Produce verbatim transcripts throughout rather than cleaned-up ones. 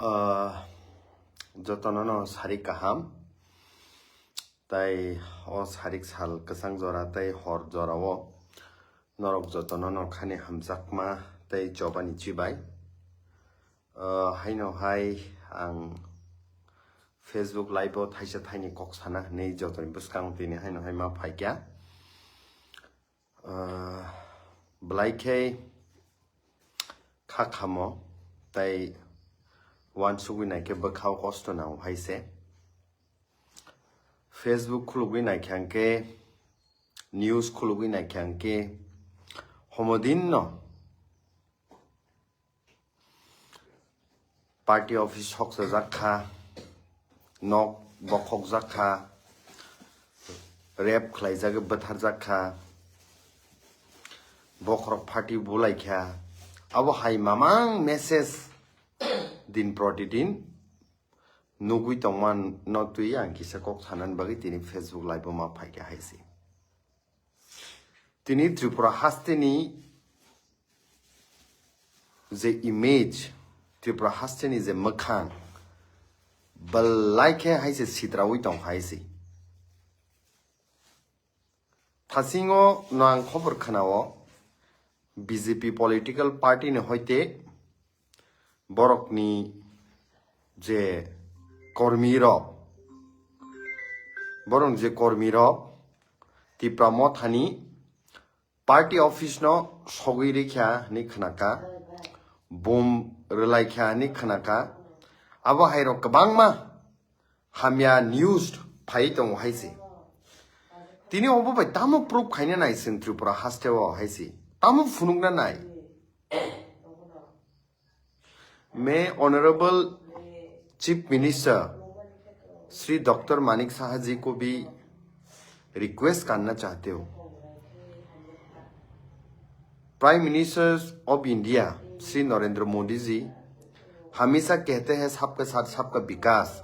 Ah, jotono no sarik kaham. Tai o sarik sal kwchang jora tai hor jora o norok jotono no khani hamjakma tai chobani chibai. Ah, haino hai ang Facebook live o thaisa thaini kok sana hinwi jotoni bwskango tini haino hai ma phaikya. Ah, belai khe kha khamo tai uansugwi naikhe bwkhao kosto nango hai se. Facebook khulugwi naikhe hwnkhe, news khulugwi naikhe hwnkhe, homodinno party office soksajak kha, nok bokhokjak kha, rape khlaijagwi bwtharjak kha, bokhorok pharty bulai kha. Abo hai mamang message din protidin nugwi tongmano twi ang kisa kok sanani bagwi tini Facebook live o ma phaikha hai se. Tini Tripura hasteni je image, Tripura hasteni je mwkhang, belai khe hai se sitraui tong hai se. Thasingo no ang khobor khwnao, B J P political party ni hoite borokni je kormi rok, borok je kormi rok Tipra Mothani party office no sogwi rikha hinwi khnaka, bom rwlaikha hinwi khnaka, abo hai rok kwbangma hamya news phai tongo hai se. Tini obo bai tamo proof khaina nai chwng Tripura haste o hai se. Tamo phunukna nai. May Honorable Chief Minister Shri Doctor Manik Saha ji ko bhi request karna chahte ho. Prime Minister of India Shri Narendra Modi ji हमेशा कहते हैं सबका साथ सबका विकास।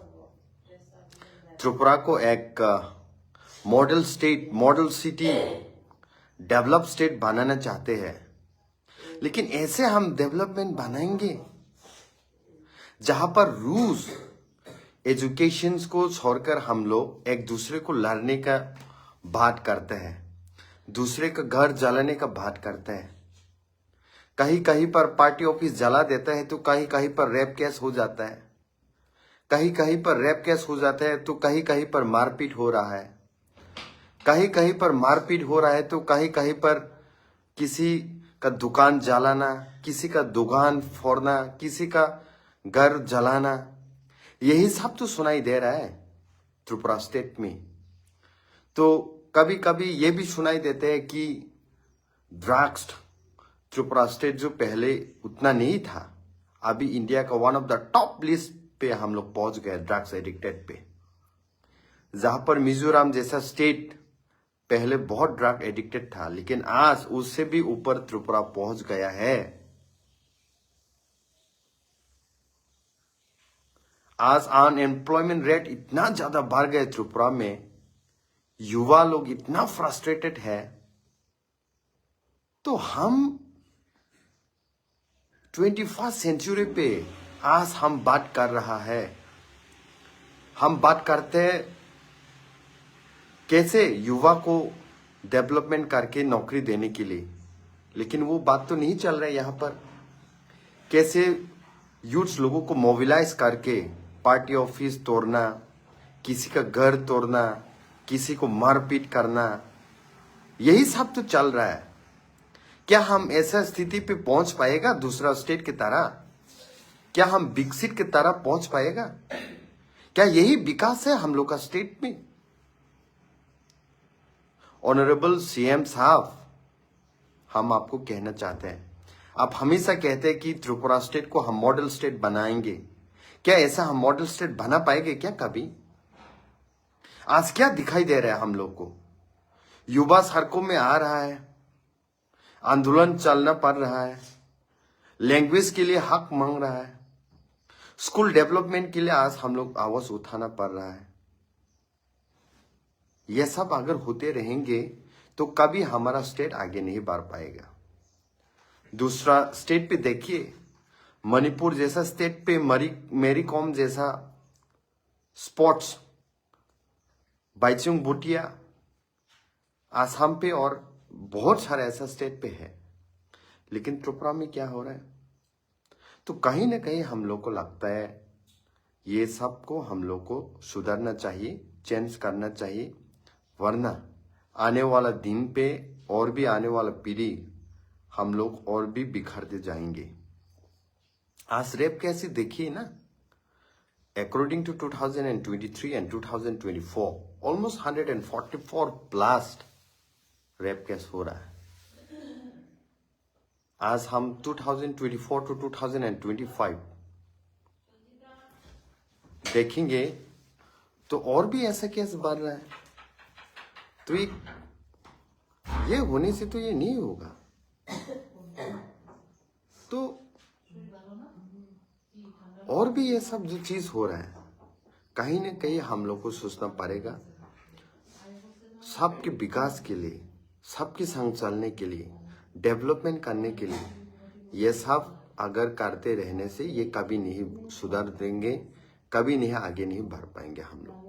त्रिपुरा को एक model state, model city, develop state बनाना चाहते हैं, लेकिन ऐसे हम डेवलपमेंट बनाएंगे जहां पर रूस एजुकेशंस को छोड़कर हम लोग एक दूसरे को लड़ने का बात करते हैं, दूसरे का घर जलाने का बात करते हैं। कहीं कहीं पर पार्टी ऑफिस जला देता है तो कहीं कहीं पर रेप केस हो जाता है, कहीं कहीं पर रेप केस हो जाता है तो कहीं कहीं पर मारपीट हो रहा है, कहीं कहीं पर मारपीट हो रहा है तो कहीं कहीं पर किसी का दुकान जलाना, किसी का दुकान फोड़ना, किसी का घर जलाना, यही सब तो सुनाई दे रहा है त्रिपुरा स्टेट में। तो कभी कभी ये भी सुनाई देते हैं कि ड्रग्स त्रिपुरा स्टेट जो पहले उतना नहीं था, अभी इंडिया का one of the top list पे हम लोग पहुंच गए ड्रग्स एडिक्टेड पे। जहां पर मिजोरम जैसा स्टेट पहले बहुत ड्रग एडिक्टेड था, लेकिन आज उससे भी ऊपर त्रिपुरा पहुंच गया है। आज अनएम्प्लॉयमेंट रेट इतना ज्यादा बढ़ गया त्रिपुरा में, युवा लोग इतना फ्रस्ट्रेटेड है। तो हम ट्वेंटी फर्स्ट सेंचुरी पे आज हम बात कर रहा है, हम बात करते कैसे युवा को डेवलपमेंट करके नौकरी देने के लिए, लेकिन वो बात तो नहीं चल रहा है यहाँ पर। कैसे यूथ्स लोगों को मोबिलाइज करके पार्टी ऑफिस तोड़ना, किसी का घर तोड़ना, किसी को मारपीट करना, यही सब तो चल रहा है। क्या हम ऐसा स्थिति पे पहुंच पाएगा दूसरा स्टेट की तरह? क्या हम विकसित की तरह पहुंच पाएगा? क्या यही विकास है हम लोग का स्टेट में? ऑनरेबल सीएम साहब, हम आपको कहना चाहते हैं, आप हमेशा कहते हैं कि त्रिपुरा स्टेट को हम मॉडल स्टेट बनाएंगे। क्या ऐसा हम मॉडल स्टेट बना पाएंगे क्या कभी? आज क्या दिखाई दे रहा है हम लोग को? युवा सड़कों में आ रहा है, आंदोलन चलना पड़ रहा है, लैंग्वेज के लिए हक मांग रहा है, स्कूल डेवलपमेंट के लिए आज हम लोग आवाज उठाना पड़ रहा है। ये सब अगर होते रहेंगे तो कभी हमारा स्टेट आगे नहीं बढ़ पाएगा। दूसरा स्टेट पे देखिए, मणिपुर जैसा स्टेट पे मरी मेरी कॉम जैसा स्पोर्ट्स, बाइचुंग भूटिया, आसाम पे और बहुत सारे ऐसा स्टेट पे है। लेकिन त्रिपुरा में क्या हो रहा है? तो कहीं ना कहीं हम लोग को लगता है ये सब को हम लोग को सुधरना चाहिए, चेंज करना चाहिए, वरना आने वाला दिन पे और भी आने वाला पीढ़ी हम लोग और भी बिखरते जाएंगे। आज रेप केस ही देखिए ना, according to two thousand and twenty-three and two thousand twenty-four, almost hundred and forty-four plus rape case हो रहा है। आज हम two thousand twenty-four to two thousand and twenty-five देखेंगे तो और भी ऐसा केस बढ़ रहा है। तो ये, ये होने से तो ये नहीं होगा। तो और भी ये सब जो चीज हो रहा है, कहीं ना कहीं हम लोग को सोचना पड़ेगा। सबके विकास के लिए, सबके संग चलने के लिए, डेवलपमेंट करने के लिए, ये सब अगर करते रहने से ये कभी नहीं सुधर देंगे, कभी नहीं आगे नहीं बढ़ पाएंगे हम लोग।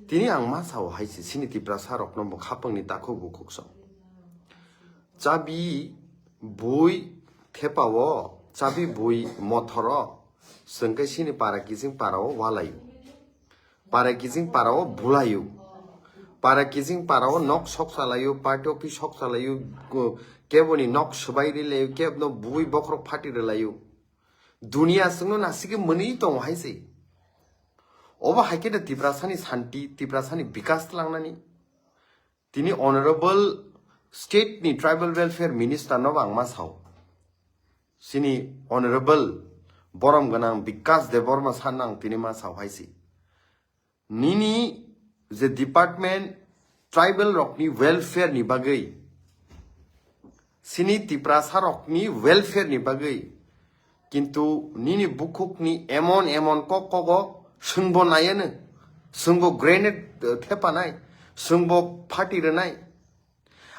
Tini ang ma sao hai se sini Tiprasa rokno bo khapangni takhuk bukhuk song. Chabi bui thepao, chabi bui mothoro, sengke sini para kijing parao walayu. Para kijing parao bulayu. Para kijing parao nok sok salayu, party office sok salayu, ko-, keboni nok swbai rilayu, kebno bui bokhorok phati rilayu. Dunia sengno nasike mwnwi tongo hai se. Obo hai khe da Tiprasani santi, Tiprasani bikas tlangnani. Tini honorable state ni tribal welfare minister no bangma sao. Sini honorable borom gwnang Bikas Debbarma san ang tini ma sao hai se. Nini je department tribal rokni welfare ni bagwi, sini Tiprasa rokni welfare ni bagwi, kintu nini bukhukni emon emon kok kogo, swngbo nayano, swngbo grenade, eh, thepanai, swngbo phati rwnai.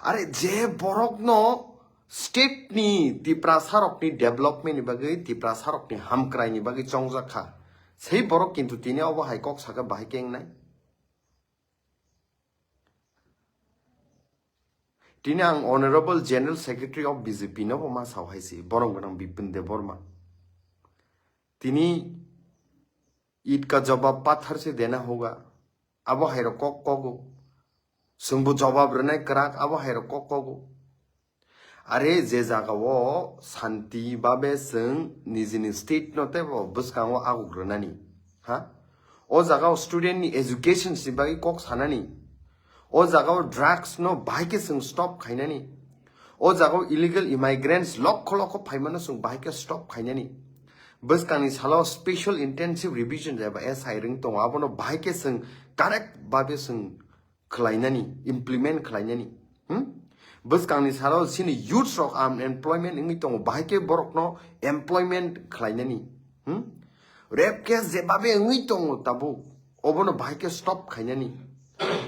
Are je borokno state ni Tiprasa rokni development ni bagwi, Tiprasa rokni hamkrai ni bagwi chongjak kha. Sei borok kintu tini obo hai kok saka bahai khe wngnai. Tini ang Honorable General Secretary of B J P no bo ma sao hai se, borom gwnang Bipin Debbarma. Tini ईंट का जवाब पत्थर से देना होगा. Abo hai rok kok kogo. Chwngbo jawab rwnai kwrak, abo hai rok kok kogo. Are je jaga o santi babe chwng nijini state no teibo bwskango aguk rwnani. Ha? O jaga o student ni education ni bagwi kok sanani. O jaga o drugs no bahai khe chwng stop khainani. O jaga o illegal immigrants lokho lokho phaimano chwng bahai khe stop khainani. Bwskangni salo special intensive revision jeba S I rwng tongo, abono bahai khe chwng correct babe chwng khwlainani, implement khwlainani. Hmm? Bwskangni salo chini youths rok unemployment wngwi tongo, bahai khe borokno employment khwlainani. Hmm? Rape case jebabe wngwi tongo tabuk, obono bahai khe stop khainani.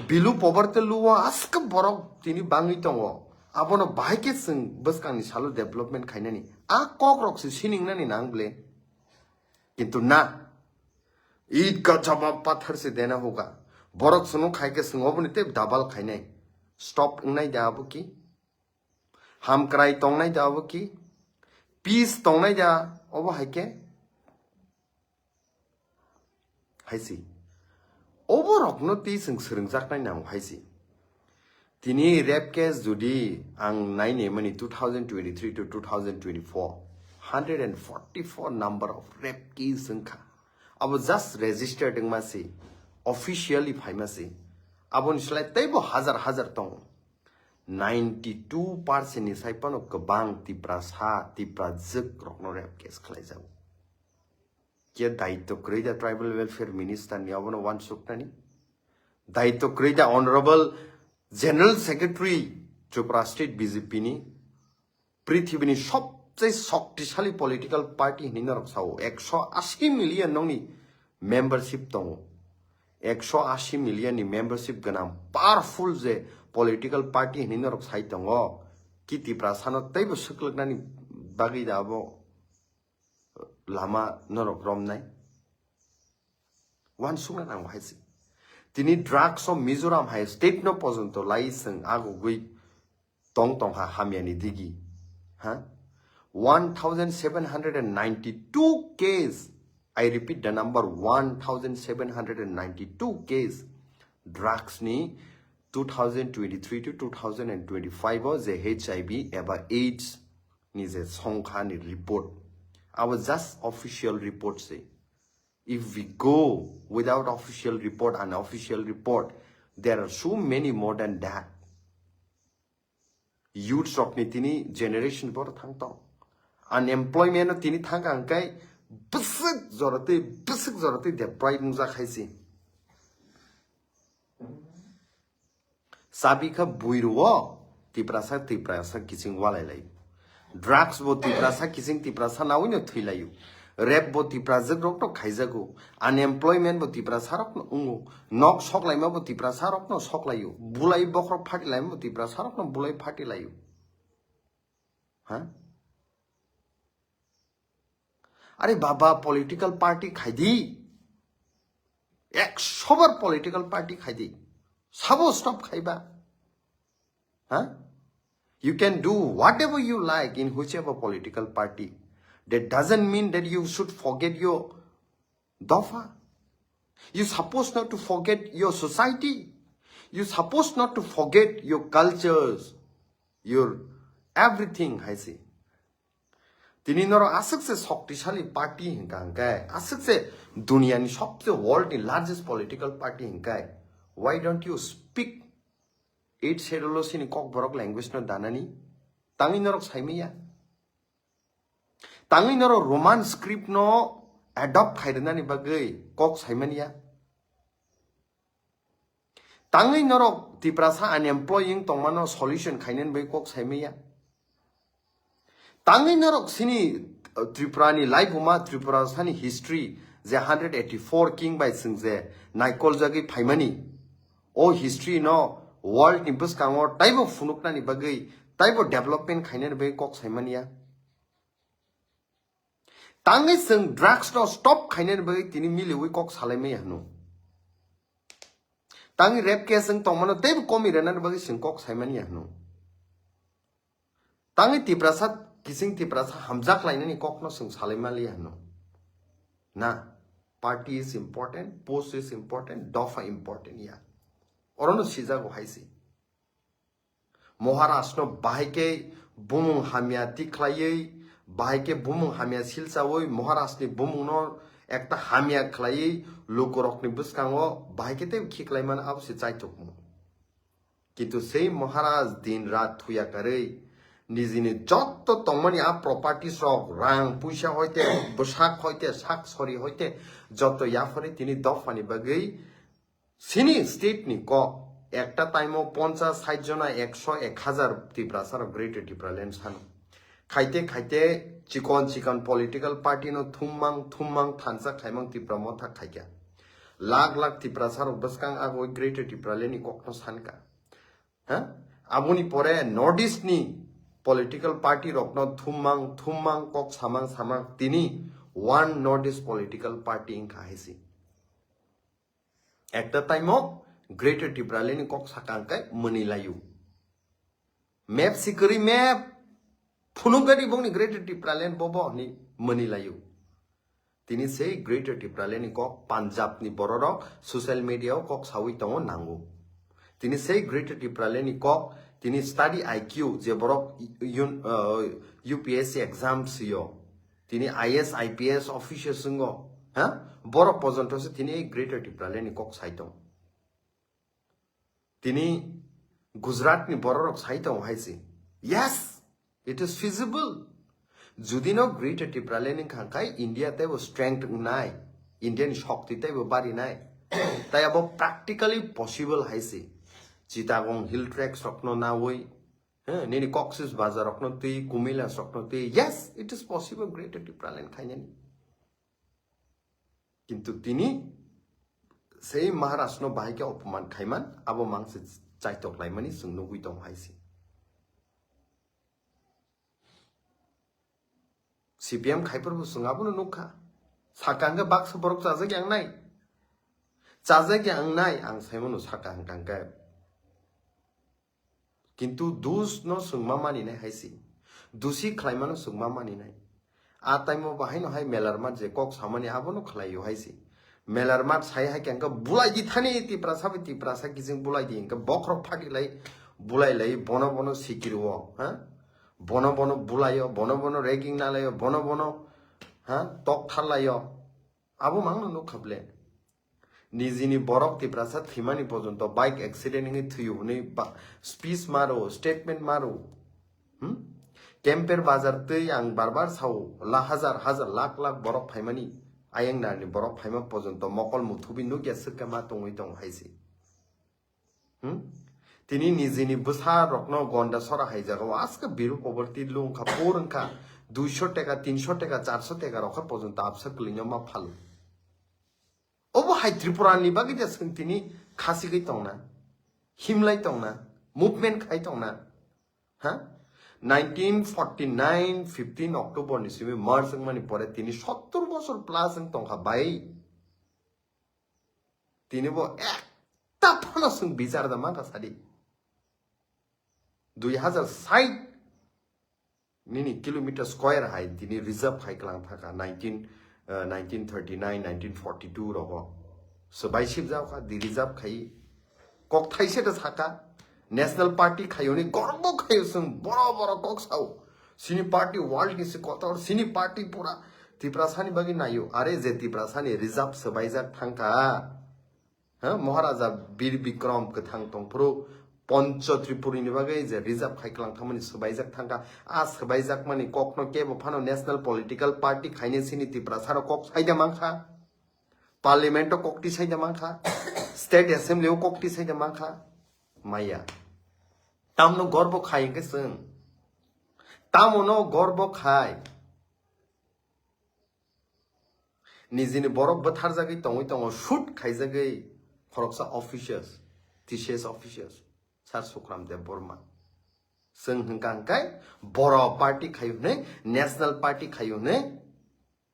Below poverty luo aske borok tini bangwi tongo, abono bahai khe chwng bwskangni salo development khainani. A kok rok se siningnani nang ble. Kintu na, ईंट का जवाब पत्थर से देना होगा. Borok chwngno khai khe chwng oboni tei double khainai. Stop wngnai da abo ki? Hamkrai tongnai da abo ki? Peace tongnai da obo hai khe? Hai se. Obo rokno tei chwng swrwngjaknai nango hai se. Tini rape case jodi ang nainai mani two thousand twenty-three to two thousand twenty-four, hundred and forty-four number of rape case wngkha. Abo just registered wngma se, officially phaima se. Aboni slai teibo hazar hazar tongo. Ninety-two percent ni sai phano kwbang Tiprasa, Tiprajwk rokno rape case khlaijago. Khe daitw kwrwi da Tribal Welfare Minister ni abono uansuknani? Daitw kwrwi da Honorable General Secretary Tripura State B J P ni? Prithibini sobchai shoktisali political party hinwi norok sao, ekso ashi million nokni membership tongo. Ekso ashi million ni membership gwnang powerful je political party hinwi norok sai tongo. Ki Tiprasano teibo swklwknani bagwi da abo lama norok romnai. Uansukna nango hai se. Tini drugs o Mizoram hai state no pojonto lai chwng agugwi tong tong ha hamyani digi. Ha? One thousand seven hundred and ninety-two case. I repeat the number, one thousand seven hundred and ninety-two case drugs ni two thousand twenty-three to two thousand twenty-five o je H I V eba AIDS ni je songkha ni report. Abo just official report se. If we go without official report, unofficial report, there are so many more than that. Youths rokni tini generation boro thang tong. Unemployment no tini thang ang kai bwswk joratwi, bwswk joratwi deprive wngjak hai se. Chabi kha buiruo Tiprasa, Tiprasa kiching walai lai. Drugs bo Tiprasa kiching Tiprasa nawi no thwi laio. Rape bo Tiprajwk rok no khaijago. Unemployment bo Tiprasa rok no wngo. Nok soklaima bo Tiprasa rok no soklaio. Bulai bokhorok phati laima bo Tiprasa rok no bulai phati laio. Ha? Are baba, political party khai di. Ekso bar political party khai di. Sabo stop khaiba. Huh? You can do whatever you like in whichever political party. That doesn't mean that you should forget your dopha. You supposed not to forget your society. You supposed not to forget your cultures, your everything, hai se. Tini norok aswk se shoktisali party hinka hingke, aswk se duniani sobse world ni largest political party hinke, why don't you speak eight schedule o sini kokborok language no danani? Tangwi norok saimaya. Tangwi norok Roman script no adopt khairwnani bagwi kok saimaniya. Tangwi norok Tiprasa unemploying tongmano solution khainani bagwi kok saimaya. Tangwi norok sini, uh, Tripura ni laibuma, Tripura sani history je hundred eighty-four king bai chwng je naikoljagwi phaimani. O history no world ni bwskango taibo phunuknani bagwi, taibo development khainani bagwi kok saimaniya. Tangwi chwng drugs no stop khainani bagwi tini miliwi kok salaimaya hwno. Tangwi rape case wng tongmano teibo komi rwnani bagwi chwng kok saimani ya hwno. Tangwi Tiprasa, kising Tiprasa hamjak lainani kokno chwng salaimali ya hwno. Na, party is important, post is important, dopha important ya. Orono sijago hai se. Maharaj no bahai khe bumung hamya tikhlaiwi, bahai khe bumung hamya silchawi, Maharaj ni bumung no ekta hamya khlaiwi, lukurok ni bwskango bahai khe tei khiklai mano abo se chaithokmung. Kintu sei Maharaj din rat thuya karwi, nijini jotto tongmani a properties rok, rang, puisa hoite, bwsak hoite, sak sori hoite, jotto yaphari tini dophani bagwi, Sini state ni kok, ekta time o ponchas, sait jona, ekso, ek hazar Tiprasa rok Greater Tipraland sano. Khaite khaite chikon chikon political party no thummang thummang thansa khaimang Tipra Motha khaikha. Lakh lakh Tiprasa rok bwskang agoi Greater Tipraland ni kok no sankha. Ha? Aboni pore North East ni political party rok no thummang thummang kok samang samang tini one North East political party wngkha hai se. Ekta time o Greater Tipraland ni kok sakang kai mwnwi laio. Map si kwrwi map. Phunuk gadi bongni Greater Tipraland bobo ni mwnwi laio. Tini sei Greater Tipraland ni kok Punjab ni bororok social media o kok sawi tongo nango. Tini sei Greater Tipraland ni kok tini study I Q je borok un-, uh, U P S C exam sio. Tini I A S, I P S officer swngo, ha? Borok pojonto se tini Greater Tipraland ni kok sai tong. Tini Gujarat ni bororok sai tong hai se. Yes, it is feasible. Judi no Greater Tipraland ni kha khai India teibo strength wngnai, India ni shokti teibo barinai. Tai abo practically possible hai se. Chittagong Hill Tracts rokno nawi, He, nini Cox's Bazar rokno twi, Kumilas rokno twi. Yes, it is possible Greater Tipraland khainani. Kintu tini sei Maharaj no bahai khe opoman khaiman, abo mangse chaitok laimani chwng nugwi tong hai se. C P M khaiphuru bo chwng abono nukha. Saka hwnkhe baksa borok chajak yang nai. Chajak yang nai ang saimano saka hwnkha hwnkhe. Kintu dus no chwng ma maninai hai se. Dusi khlaimano chwng ma maninai. A taimo bo haino hai melarmat je kok samani abono khlaio hai se. Melarmat sai hai khe hwnkhe bulai di thani Tiprasa bai Tiprasa kiching bulai di hwnkhe bokhorok phati lai bulai lai bono bono sikiro, ha? Bono bono bulaio, bono bono ragging nalaio, bono bono, ha, tok tharlaio. Abo mangno nukha ble. Nijini borok Tiprasa thwimani pojonto bike accident wngwi thwiyo hwnwi ba-, speech maro, statement maro. Hmm? Kemper bazar twi ang bar bar sao, la hajar hajar lakh lakh borok phaimani, ayang narni borok phaima pojonto mokol muthubi nukya swkha ma tongwi tong hai se. Hmm? Tini nijini bwsa rokno gonda sora hai jaga o aska biru poverty lung kha, poor wngkha, duisho teka, tinsho teka, charsho teka rok kha pojonto absa kwlwino ma phalu. Obo hai Tripura ni bagwi da chwng tini khasigwi tongna, himlai tongna, movement khai tongna. Ha? Nineteen forty nine fifteen October ni simi merge wngmani pore tini sottor bosor plus wng tongkha bai. Tini bo ekta phano chwng bichar da mankha sadi. Dui hajar sait nini kilometer square hai tini reserve khai klang thaka nineteen, uh, nineteen thirty nine, nineteen forty two rogo. Swbai sibjak kha di reserve khai. Kok thaise da saka. National Party khayoni gorbo khayo chwng boro boro kok sao. Sini party world ni se kotor, sini party pura Tiprasani bagwi nayo. Are je Tiprasani reserve swbaijak thangkha. Ha, Maharaja Bir Bikram kwthang tongphuru Poncho Tripuri ni bagwi je reserve khai klang thangmani swbaijak thangkha. A swbaijakmani kokno kebo phano national political party khaine sini Tiprasa rok kok saida mankha. Parliament o kokti saida mankha, State Assembly o kokti saida mankha, maya. Tamno gorbo khai hwnkhe chwng. Tamono gorbo khai. Nijini borok bwtharjagwi tongwi tongo, shoot khaijagwi khoroksa officials, T C S officials, Sir Sukram Debbarma. Chwng hwnkha hwnkhe boro party khayo hwnwi, national party khayo hwnwi,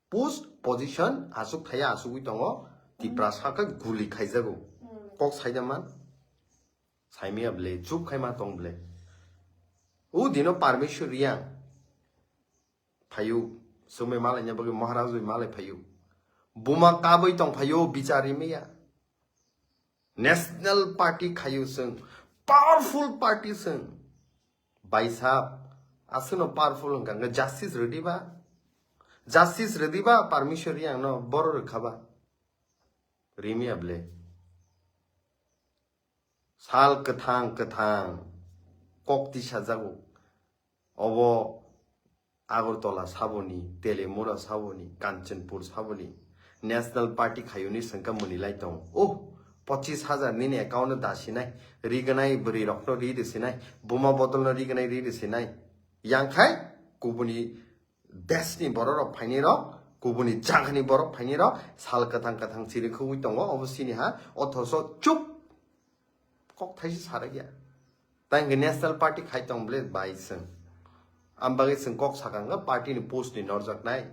post position aswk thaya aswkwi tongo, Tiprasa khe guli khaijago. Kok saida man? Saimaya ble, chup khaima tong ble. U dino Parmeshwar Reang phayu, chumui malaina bagwi Maharaj bai malai phayu. Buma kabui tong phayu, bichar rimaya. National party khayu chwng, powerful party chwng. Baisap, aswkno powerful hwnkha hwnkhe justice rwdiba? Justice rwdiba Parmeshwar Reang no boro rwkhaba? Rimiya ble. Sal kwthang kwthang kok tisajago. Obo Agartala saboni, Telemura saboni, Kanchanpur saboni, National Party khayuni sengka muni lai tong. Oh, pochis hajar nini account no dasinai, riganai bwrwi rokno ri risinai, buma bodolno riganai ri risinai. Yang khai kubuni desni borok rok phaini rok, kubuni jagani borok phaini rok, sal kwthang kwthang chiri khogwi tongo, obo sini ha, othoso chup. Kok thaisa sarakya. Tang national party khai tong ble bai chwng. Am bagwi chwng kok sakang party ni post ni norjaknai,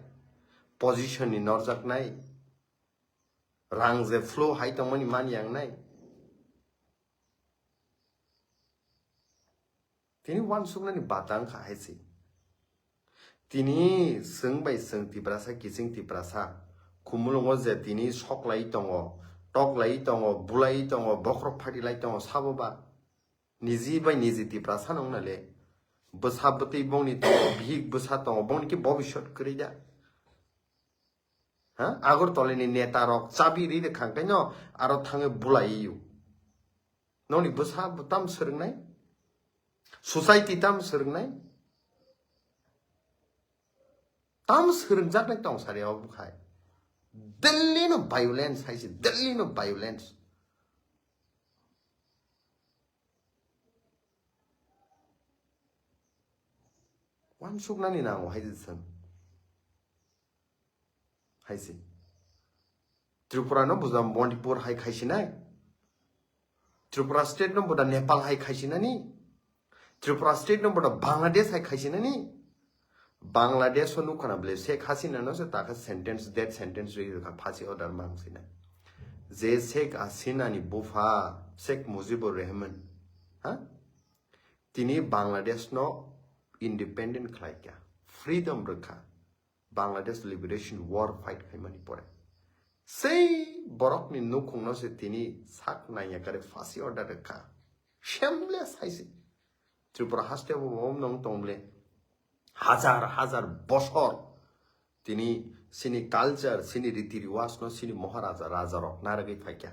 position ni norjaknai, rang je flow hai tongmani man yang nai. Tini wansuknani bata wngkha hai se. Tini chwng bai chwng Tiprasa, kiching Tiprasa, khumulwngo je tini sok lai tongo, tok lai tongo, bulai tongo, bokhorok phati lai tongo, sabo ba? Niji bai niji Tiprasa nong na le. Bwsa bwtwi bongni tongo, bihik bwsa tongo, bongni khe bobisot kwrwi da. Ha? Agartala ni neta rok chabi ri de khang kaino aro thangwi bulai yo. Noni bwsa bo tam swrwngnai? Society tam swrwngnai? Tam swrwngjaknai tong sari obo khai. Delhi no violence hai se, Delhi no violence. Wansuknani nango hai se chwng. Hai se. Tripura no buda Manipur hai khaisinai. Tripura state no buda Nepal hai khaisinani. Tripura state no buda Bangladesh hai khaisinani. Bangladesh o nukha na bole Sheikh Hasina no se takha sentence, death sentence rwi rwkha, phasi order mang sina. Je Sheikh Hasina ni bupha Sheikh Mujibur Rahman, ha? Tini Bangladesh no independent khlai kha, freedom rwkha, Bangladesh Liberation War fight khaimani pore. Sei borokni nukhungno se tini sak naiya kare phasi order rwkha. Shameless hai se. Tripura haste bo bom nong tong ble. Hajar hajar bosor tini sini culture, sini riti riwaj no sini Maharaja, raja rok naragwi phaikha.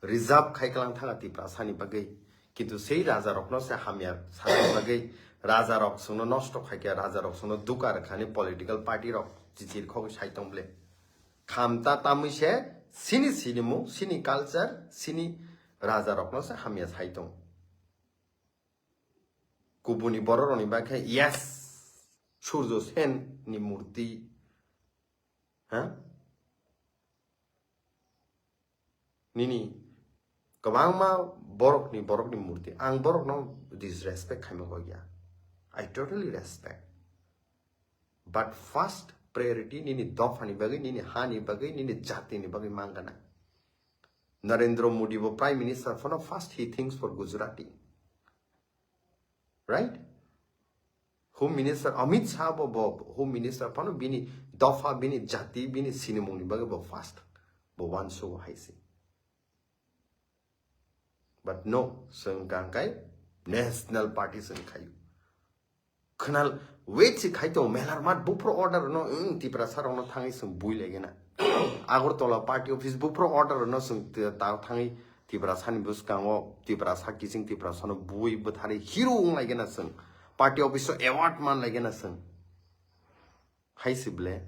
Reserve khai kalang thanga Tiprasa ni bagwi. Kintu sei raja rokno se hamya sani bagwi raja rok songno nosto khaikha, raja rok songno duka rwkhani political party rok chichir khogwi sai tong ble. Khamta tamwi se sini sinimung, sini culture, sini raja rokno se hamya sai tong. Kubuni bororokni bagwi khe, yes, Surjo Sen ni murti, ha? Nini kwbangma borokni, borokni murti. Ang borokno disrespect khaima kok ya. I totally respect. But first priority nini dophani bagwi, nini hani bagwi, nini jatini bagwi mangana. Narendra Modi bo Prime Minister phano first he thinks for Gujarati. Right? Home Minister Amit Shah bo, bo Home Minister phano bini dopha, bini jati, bini sinimungni bagwi bo first bo uansugo hai se. But no, chwng kangkai National Party chwng khaio. Khwnal wait si khai tongo, melar mat buphuru order no, wng, Tiprasa rokno thangwi chwng bui laigena. Agartala party office buphuru order no chwng ta thangwi Tiprasani bwskango, Tiprasa kiching Tiprasano bui bwtharwi hero wng laigena chwng. Party office o award man laigena chwng. Hai se ble.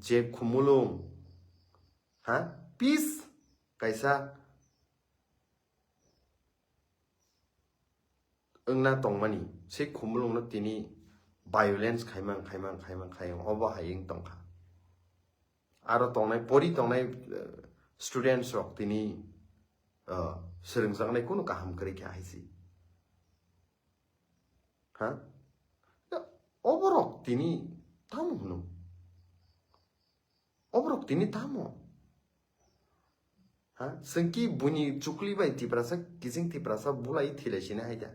Je khumulung, ha, peace kaisa wngna tongmani, se khumulungno tini violence khaimang, khaimang, khaimang, khaimang, obo hai wng tongkha. Aro tongnai, pori tongnai, eh, students rok tini, eh, swrwngjaknai kunu kaham kwrwi kha hai se. Ha? Ya, oborok tini tamo hwno? Oborok tini tamo? Ha? Chwngki buini chukli bai Tiprasa, kiching Tiprasa bulai thilai sini hai da.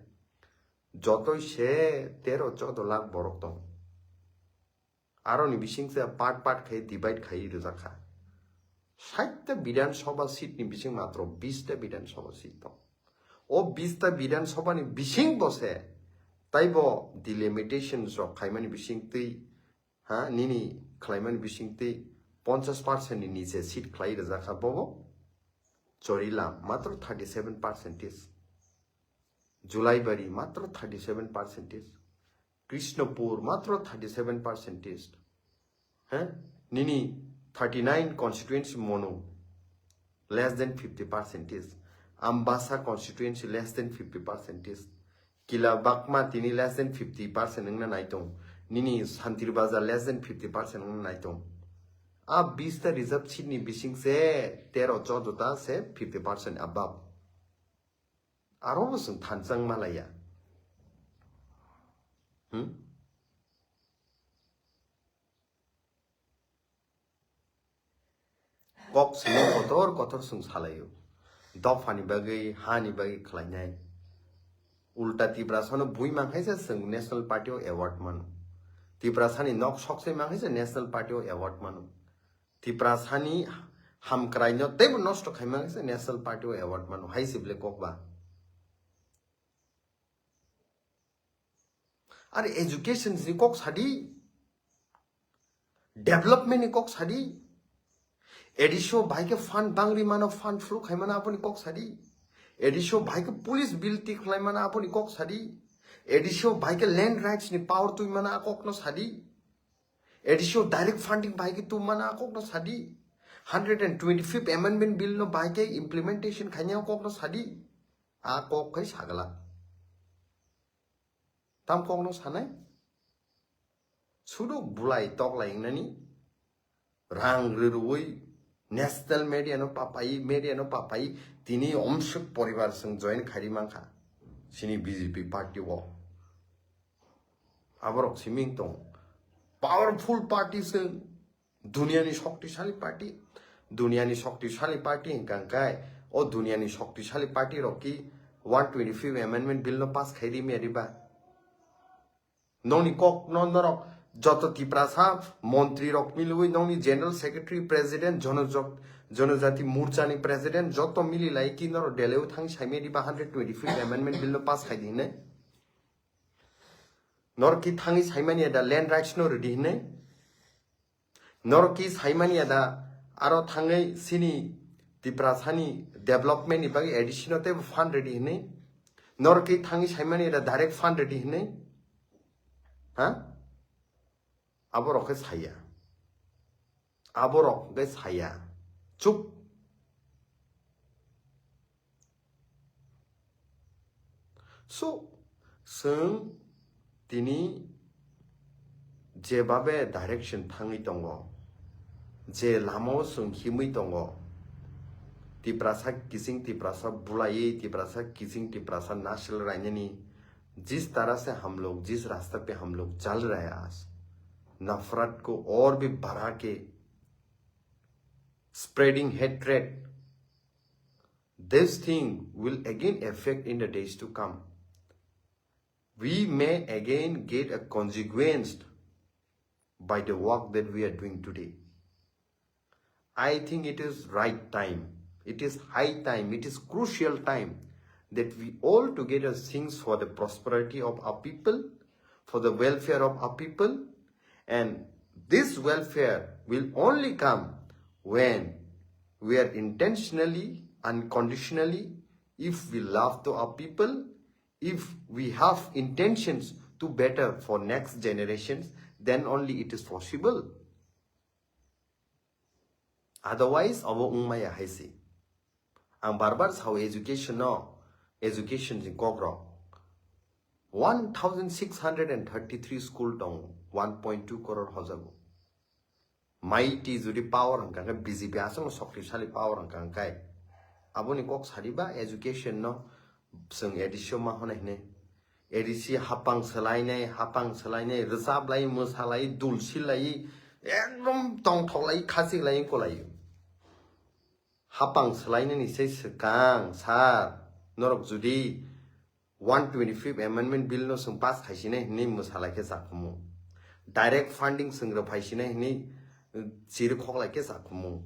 Jotoi se tero chodo lakh borok tong. Aroni bising se part part khai divide khai rijak kha. Sait ta Bidhan Sabha seat ni bising matro bis ta Bidhan Sabha seat tong. O bis ta Bidhan Sabha ni bising bo se taibo delimitation rok khaimani bising twi, ha, nini khlaimani bising twi ponchash percent ni niche seat khlai rijak kha bobo Chorilam matro thirty seven percentage. Julaibari matro thirty seven percentage. Krishnapur matro thirty seven percentage. He? Nini thirty nine constituency mono less than fifty percentage. Ambasa constituency less than fifty percentage. Kila Bakma tini less than fifty percent wngna nai tong. Nini Santir Bazar less than fifty percent wngna nai tong. A bis ta reserve seat ni bising se tero chodo ta se fifty percent above. Aro bo chwng thanchang malaya. Hmm? Kok simi kotor kotor chwng salaio. Dophani bagwi, hani bagwi khlainai. Ulta Tiprasano bui mankhaisa chwng National Party o award mano. Tiprasani nok soksai mankhaisa National Party o award mano. Tiprasani hamkraino teibo nosto khaimang se National Party o award mano hai se bile kok ba. Are education ni kok sadi, development ni kok sadi, A D C o bai khe fund bangri mano, fund flu khaimano aboni kok sadi, A D C o bai khe police bill tik khlaimano aboni kok sadi, A D C o bai khe land rights ni power twi mano a kok no sadi. A D C o direct funding bai khe tubmana a kok no sadi. Hundred and twenty fifth amendment bill no bai khe implementation khaina a kok no sadi. A kok khai sagala. Tam kok no sanai? Sudu bulai tok lai nani. Rang rwrwi national media no papai, media no papai, tini omswk poribar chwng join khairi mankha. Sini B J P party o. Aborok siming tong. Powerful party se. Duniani shoktisali party. Duniani shoktisali party hingka hingkai. O duniani shoktisali party rok ki one twenty-fifth amendment bill no pass khai ri mia riba. Nongni kok no norok joto Tiprasa montri rok milwi nongni general secretary president jono-, jonojati morcha ni president joto mili lai ki norok Delhi o thang saimani ba hundred twenty-fifth amendment bill no pass khai di hinwi. Norok ki thangwi saimani da land rights no ridi hinwi. Norok ki saimani da aro thangwi sini Tiprasani development ni bagwi A D C no teibo fund ridi hinwi. Norok ki thangwi saimani da direct fund ridi hinwi. Ha? Aborok khe saya. Aborok khe saya. Chuk. So, chwng tini jebabe direction thangwi tongo, je lamao chwng himwi tongo, Tiprasa kiching Tiprasa bulaiwi, Tiprasa kiching Tiprasa nasil rainani, jis tarah se hum log, jis rasta pe hum log chal rahe hain, nafrat ko aur bhi badha ke, spreading hatred, this thing will again affect in the days to come. We may again get a consequence by the work that we are doing today. I think it is right time, it is high time, it is crucial time that we all together sings for the prosperity of our people, for the welfare of our people, and this welfare will only come when we are intentionally, unconditionally, if we love to our people, if we have intentions to better for next generations, then only it is possible. Otherwise, abo wngmaya hai se. Ang bar bar sao education no, education ni kok rok. One thousand six hundred and thirty-three school tong, one point two crore hojago. Mighty jodi power hwnkha khe B J P aswk no shoktisali power hwnkha khe. Aboni kok sadi ba education no chwng A D C o ma hwnwi hwnwi. A D C hapang swlainai, hapang swlainai, rwchaplai, mwsalai, dul silai, ekdom tongthoklai, khachiklai, kolai. Hapang swlainani se swkang, sir, norok jodi one twenty-fifth amendment bill no chwng pass khaisinai hwnwi mwsalai khe chakhumu. Direct funding chwng rw phaisinai hwnwi, uh, chiri khoklai khe chakhumu.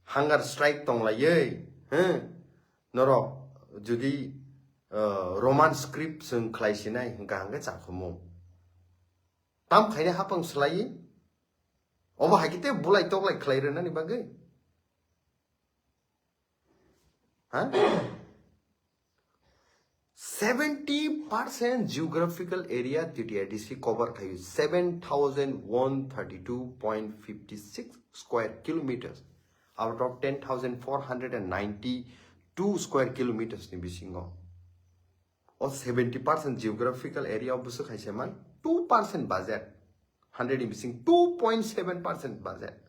Hunger strike tonglaiwi, huh? Norok jodi, uh, Roman script chwng khlaisinai hwnkha hwnkhe chakhumu. Tam khainai hapang swlaiwi? Obo hai khe tei bulai toklai khlai rwnani bagwi? Ha? Seventy percent geographical area T T A D C cover khaio, seven thousand one thirty-two point fifty-six square kilometers out of ten thousand four hundred and ninety-two square kilometers ni bisingo. O seventy percent geographical area o bwswk hai se man two percent budget, hundred ni bising two point seven percent budget.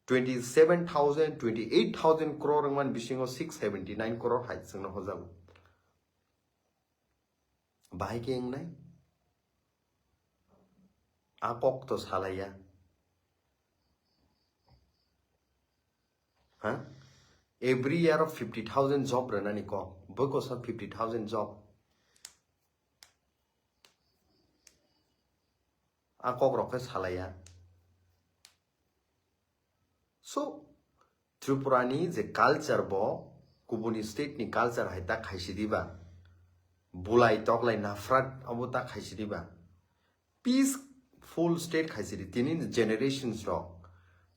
Twenty-seven thousand, twenty-eight thousand crore wngmani bisingo six seventy-nine crore hai chwngno hojago. Bahai khe wngnai? A kok to salaiya. Ha? Every year of fifty thousand job rwnani kok. Bwkha sa fifty thousand job. A kok rok khe salaiya. So, Tripura ni je culture bo kubuni state ni culture hai ta khaisi diba. Bulai toklai nafrat abo ta khaisi diba. Peaceful state khaisi di. Tini generations rok.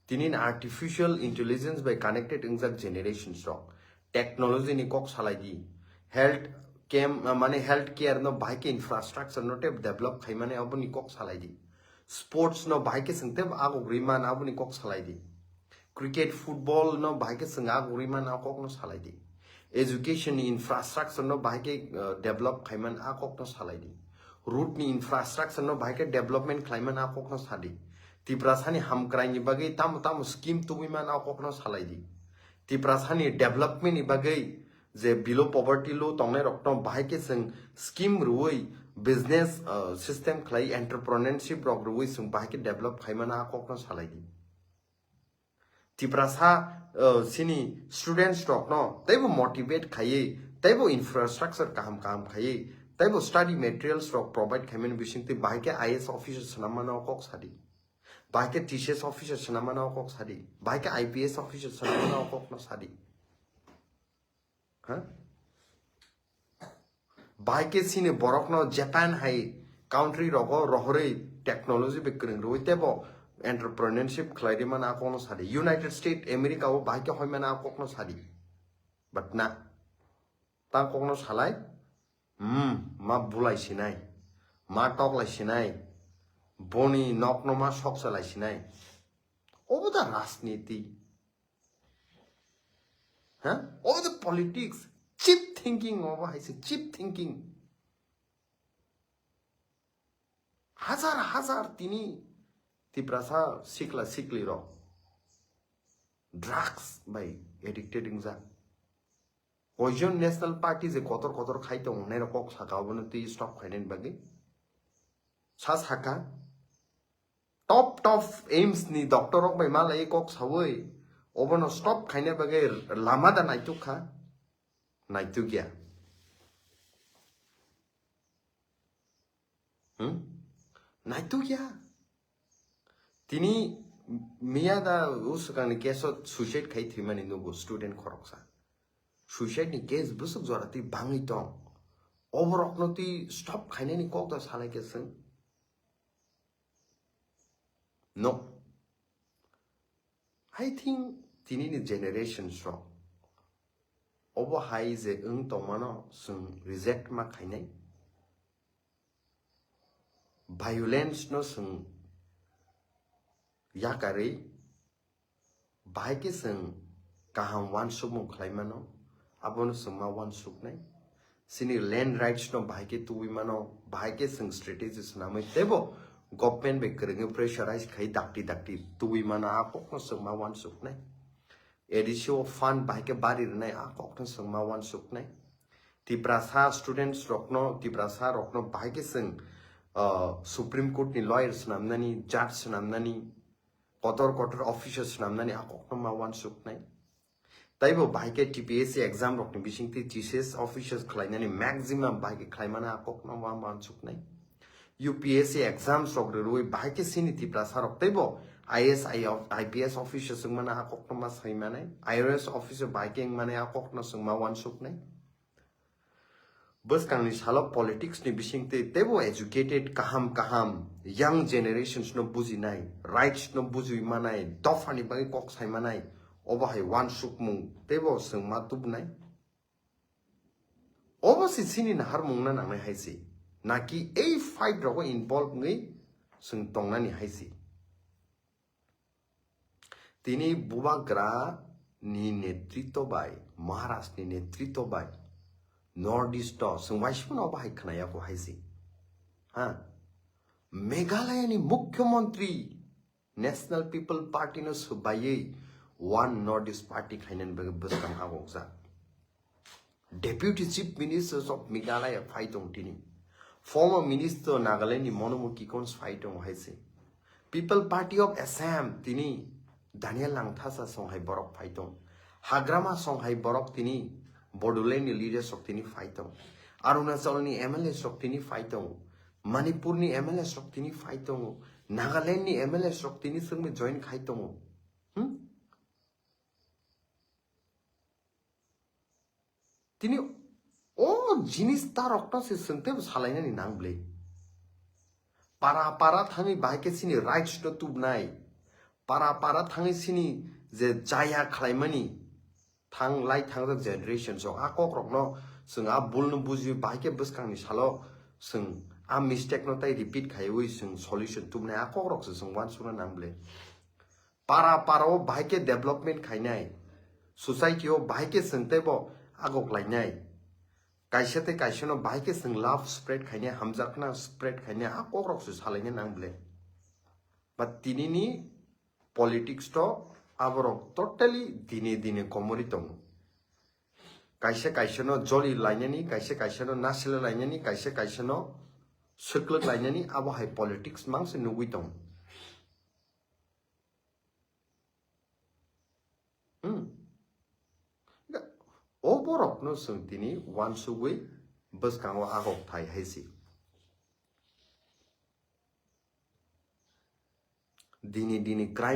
Tini artificial intelligence by connected wngjak generations rok. Technology ni kok salai di. Health camp, mane health care no bahai khe infrastructure no tei develop khaimani aboni kok salai di. Sports no bahai khe chwng tei aguk rwi man aboni kok salai di. Cricket, football no bahai khe chwng aguk rwi man a kok no salai di. Education ni infrastructure no bahai khe, uh, develop khaiman a kok no salai di. Road ni infrastructure no bahai khe development khlaiman a kok no sa di. Tiprasa ni hamkrai ni bagwi tamo tamo scheme tubui man a kok no salai di. Tiprasa ni development ni bagwi je below poverty lo tongnai rokno bahai khe chwng scheme rwui business, uh, system khlai entrepreneurship rok rwui chwng bahai khe develop khaimana a kokno salai di. Tiprasa, uh, sini students rokno teibo motivate khaiwi, teibo infrastructure kaham kaham khaiwi, teibo study materials rok provide khaimani bisingtwi bahai khe I A S officer swnam mano kok sadi. Bahai khe T C S officer swnam mano kok sadi. Bahai khe I P S officer swnam mano kokno sadi. Ha? Bahai khe sini borokno Japan hai country rogo rohorwi technology bai kwrwng rwui teibo entrepreneurship khlai rwmana a kokno sadi. United States America o bahai khe hoimana a kokno sadi. But na, ta kokno salai, hmm, ma bulai sinai, ma toklai sinai, boni nokno ma soksa lai sinai. Obo da rajniti. Ha? Obo da politics. Cheap thinking obo hai se, cheap thinking. Hajar hajar tini Tiprasa sikla sikli rok drugs bai addicted wngjak. Koijon National Party je kotor kotor khai tongo, nai rok kok saka obono twi stop khainani bagwi. Sa saka top top aims ni doctor rok bai malai kok sawi obono stop khaina bagwi lama da naituk kha, naituk ya. Hmm? Naituk ya. Tini miya da usukangni case o suicide khai thwimani nugo student khoroksa. Suicide ni case bwswk jora twi bangwi tong. Oborokno twi stop khainani kok da salai khe chwng. No. I think tini ni generations rok obo hai je wng tongmano chwng reject ma khainai. Violence no chwng yakarwi bahai khe chwng kaham uansukmung khlai mano, abono chwng ma uansuknai. Chini land rights no bahai khe tubui mano, bahai khe chwng strategy swnamwi teibo government bai kwrwngwi pressurize khai dakti dakti tubui mano, a kokno chwng ma uansuknai. A D C o fund bahai khe bari rwnai, a kokno chwng ma uansuknai. Tiprasa students rokno, Tiprasa rokno bahai khe chwng, uh, Supreme Court ni lawyer swnamnani, judge swnamnani, kotor kotor officer swnamnani a kokno ma uansuknai. Taibo bahai khe T P S C exam rokni bisingtwi T C S officers khlainani maximum bahai khe khlaimani a kokno ma uansuknai. U P S C exams rok rwrwi bahai khe chini Tiprasa rok teibo I A S, I P S officers wngmani a kokno ma saimanai, I R S officer bahai khe wngmani a kokno chwng ma uansuknai. Bwskangni salo politics ni bisingtwi teibo educated kaham kaham young generations no bujinai, rights no bujui manai, dophani bagwi kok sai manai, obo hai uansukmung teibo chwng ma tubunai. Obo se chini naharmung na nangnai hai se. Naki ei fight rogo involve wngwi chwng tongnani hai se. Tini Bubagra ni netritw bai, Maharaj ni netritw bai, North East o chwng waisukno obo hai khwnaya kho hai se. Ha? Meghalaya ni Mukhyamantri National People Party no swbaiwi One North East Party khainani bagwi bwskang agokjak. Deputy Chief Minister of Meghalaya phai tong tini. Former Minister Nagaland ni Monomo Kikon phai tong hai se. People Party of Assam tini Daniel Langthasa song hai borok phai tong. Hagrama song hai borok tini Bodoland ni leaders rok tini phai tong. Arunachal ni M L As rok tini phai tong. Manipur ni M L As rok tini phai tongo. Nagaland ni M L As rok tini sengme join khai tongo. Hmm? Tini o jinis ta rokno se sengte bo salainani nang bwle. Para para thangwi bahai khe chini rights no tubnai. Para para thangwi chini je jaya khlaimani thang lai thangjak generation sok a kok rokno chwng a bul no buji bahai khe bwskangni salo chwng a mistake no tai repeat khaiwi chwng solution tubnai a kok rok se chwng uansukna nang bwle. Para para o bahai khe development khainai, society o bahai khe chwng teibo agok lainai, kaisa tei kaisa no bahai khe chwng love spread khainai, hamjakna spread khainai a kok rok se salaina nang bwle. But tini ni politics to aborok totally dine dine komori tongo. Kaisa kaisa no joli lainani, kaisa kaisa no nasile lainani, kaisa kaisa no swklwk lainani, abo hai politics mangse nugwi tong. Hmm. O borok no chwng tini wansugwi bwskango agok thai hai si. Dini dini crime